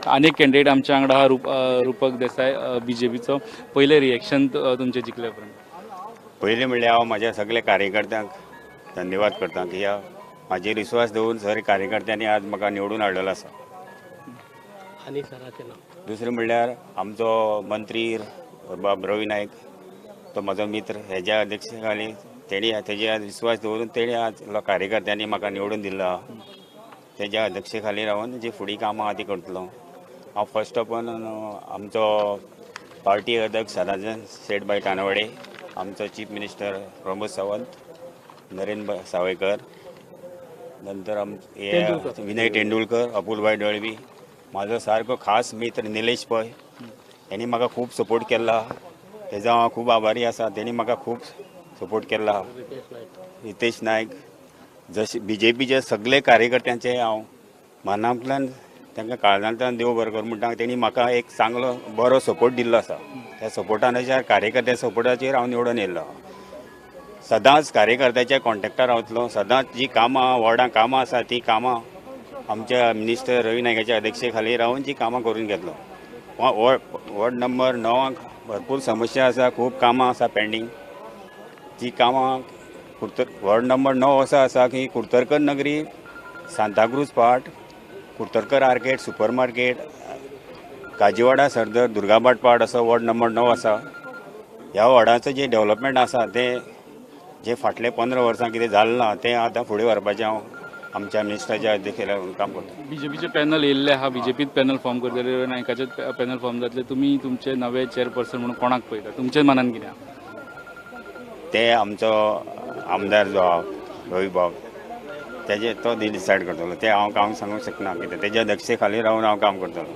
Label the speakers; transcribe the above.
Speaker 1: आनी एक कॅन्डिडेट आमच्या वांगडा आहा, रुपक देसाय, बीजेपीचो. पयलें रिएक्शन तुमचें जिखले उपरांत?
Speaker 2: पयलीं म्हणल्यार हांव म्हाज्या सगल्या कार्यकर्त्यांक धन्यवाद करता की ह्या म्हाजेर विस्वास दवरून सगळे कार्यकर्त्यांनी आज म्हाका निवडून हाडलेलो आसा.
Speaker 3: आनी सराचें नांव.
Speaker 2: दुसरें म्हणल्यार आमचो मंत्री बाब रवी नायक, तो म्हाजो मित्र, हेज्या अध्यक्षतेखाली तेणी तेजे विस्वास दवरून तेणी आज कार्यकर्त्यांनी म्हाका निवडून दिल्लो आहा. तेज्या अध्यक्षतेखाली रावन जी फुडें कामां आहा ती करतलो हांव. फर्स्ट ऑफ ऑल आमचो पार्टी अध्यक्ष सदानंद शेठ भाई तानावडे, आमचो चीफ मिनिस्टर प्रमोद सावंत, नरेंद्र सावयकर, नंतर हे विनय तेंडुलकर, अपुलभाई दळवी, म्हाजो सारको खास मित्र निलेश पै, हेणी म्हाका खूब सपोर्ट केल्लो आहा. तेजो हांव खूब आभारी आसा. तेणी म्हाका खूब सपोर्ट केल्लो आहा. रितेश नायक, जशे बीजेपीचे सगळे कार्यकर्त्यांचे हांव मनांतल्यान तांकां काळजांतल्यान देव बरो करूं म्हणटा. तेणी म्हाका एक चांगलो बरो सपोर्ट दिल्लो आसा. त्या सपोर्टाचेर, कार्यकर्त्या सपोर्टाचेर हांव निवडून येयल्लो. सदांच कार्यकर्त्याच्या कॉन्टेक्टार रावतलो. सदांच जी कामां वॉर्डां कामां आसा ती कामां आमच्या मिनिस्टर रवी नायकाच्या अध्यक्षे खाली रावन जी कामां करून घेतलो. वॉर्ड नंबर 9 भरपूर समस्या आसा, खूब कामां आसा पेंडींग. जी कामां कुर्तर वॉर्ड नंबर 9 असो आसा की कुर्तरकर नगरी, सांताक्रूज पाट, कुर्तरकर आर्केड, सुपर मार्केट, काजीवाडा सरदर, दुर्गाभाट पाट असो वॉर्ड नंबर 9 आसा. ह्या वॉर्डाचो जे डेव्हलपमेंट आसा तें जे फाटले 15 वर्सां कितें जालें ना तें आतां फुडें व्हरपाचें हांव आमच्या मिनिस्टराच्या अध्यक्षतेखाली काम करता.
Speaker 1: बीजेपीचे पॅनल येयल्ले आहा, बीजेपीत पॅनल फॉर्म करतले, नायकाचे पॅनल फॉर्म जातले. तुमी तुमचे नवे चेअरपर्सन म्हणून कोणाक पळयता? तुमच्या मनान कितें आहा?
Speaker 2: ते आमचो आमदार जो आहा रवी बाब, तेजे तो डिसायड करतलो. ते हांव काम सांगूंक शकना कितें. तेज्या अध्यक्षते खाली रावन हांव काम करतलो.